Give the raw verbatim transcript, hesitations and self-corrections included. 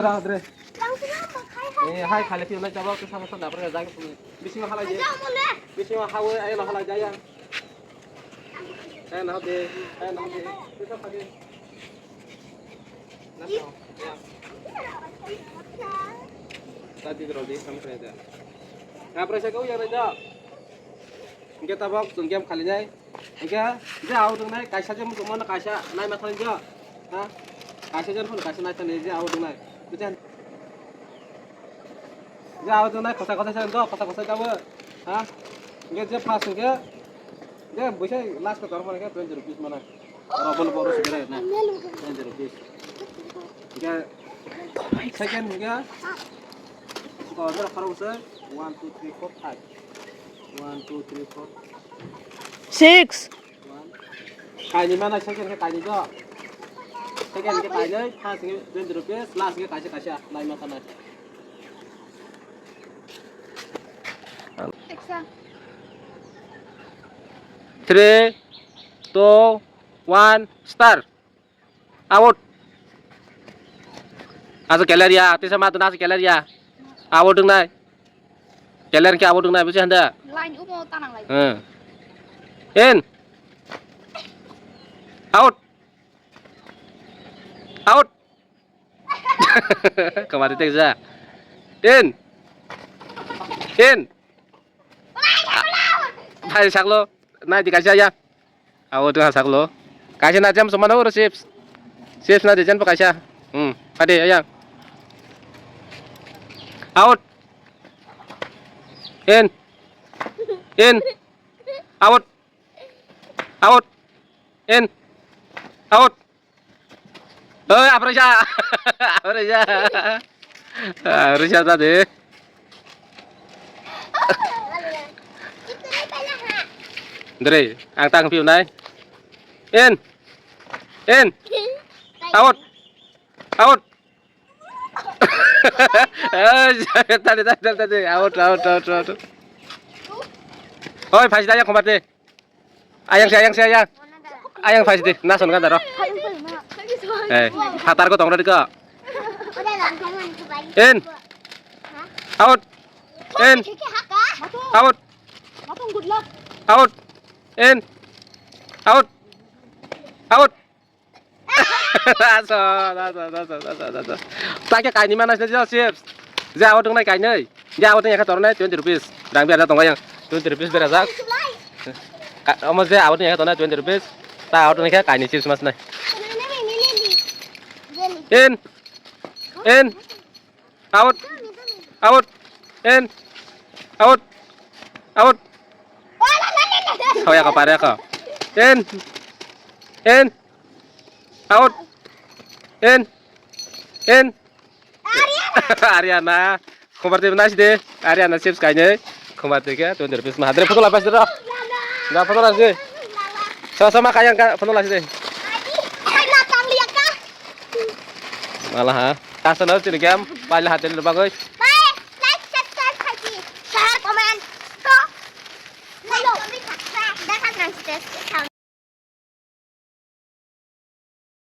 Ra dre. Eh, hai khale phi nai jabo ke sama sama dapre jai. Bisingo halai je. Bisingo hawe ai lo halai jai ya. Ai lo de. Ai lo de. Kita pagi. Tadi terus di sama saya dah. Ngapre saya kau yang raja. Kita bok tungkem khali nai. Hingke je au tongnai kaisa je muchungmano kaisa naima thani jo. Ha? Kaisa je phone kaisa nai thani je au tongnai. Buchha? Je au tongnai khosa khosa se do khosa khosa jabo. Ha? Hingke je first hingke je buisai last ko tormani ke twenty rupees mana. Oro bono boro sibere na. Twenty rupees. Hingke second hingke ko jora kharo se one two three four five. One two three four. Six. Kaini mana second ke kaini jo. Second ke kaini, first ke twenty rupees, last ke kaisa kaisa, nai ma kana. Three, two, one, start. Out. Asa keler ya, tisa matu nasa keler ya. Out dong nai. Keler ke out dong nai, busi handa. Line umo tanang lai. Hmm. In. Out. Out. Kamari tek ja. In. In. Thai saklo. Nai di kaisa ya. Abo tong saklo. Kaisa na jam sama na oro chips. Chips na di jan pa kaisa. Hmm. Pade ya. Out. In. In. Out. Out. In. Out. Oi, abraja. Abraja. Abraja tadi. Dre, ang tang piu nai. In. In. Out. Out. Tadi, tadi, tadi. Out, out, out, out. Oi, phaisi da, ya, khomate. Ayang si, ayang si, ayang. Ayang phaisi di, nason ganda ro. Eh, phatar ko tong ro di ko. In. Out. In. Out. Out. In. Out. Out. Aso, aso, aso, aso, aso, aso. Take kaini mana sini chips. Je abo tongnai kaini. Je abo tong ekha tornai twenty rupees. Rang biar tong yang twenty rupees berajak. Omo je abo tong ekha tornai twenty rupees. Ta abo tong ekha kaini chips mas nai. In. In. Out. Out. In. Out. Out. Hoya ka pare ka. In. In. Out. In. In. Ariana. Khomar twi nasi de. Ariana chips kainwi. Khomar twi ke twenty rupees ma hadre photo lapas de. Da photo lasi. Sama sama kayang ka photo lasi de. Mala ha. Kasa no chini game. Pala hatin bagoi.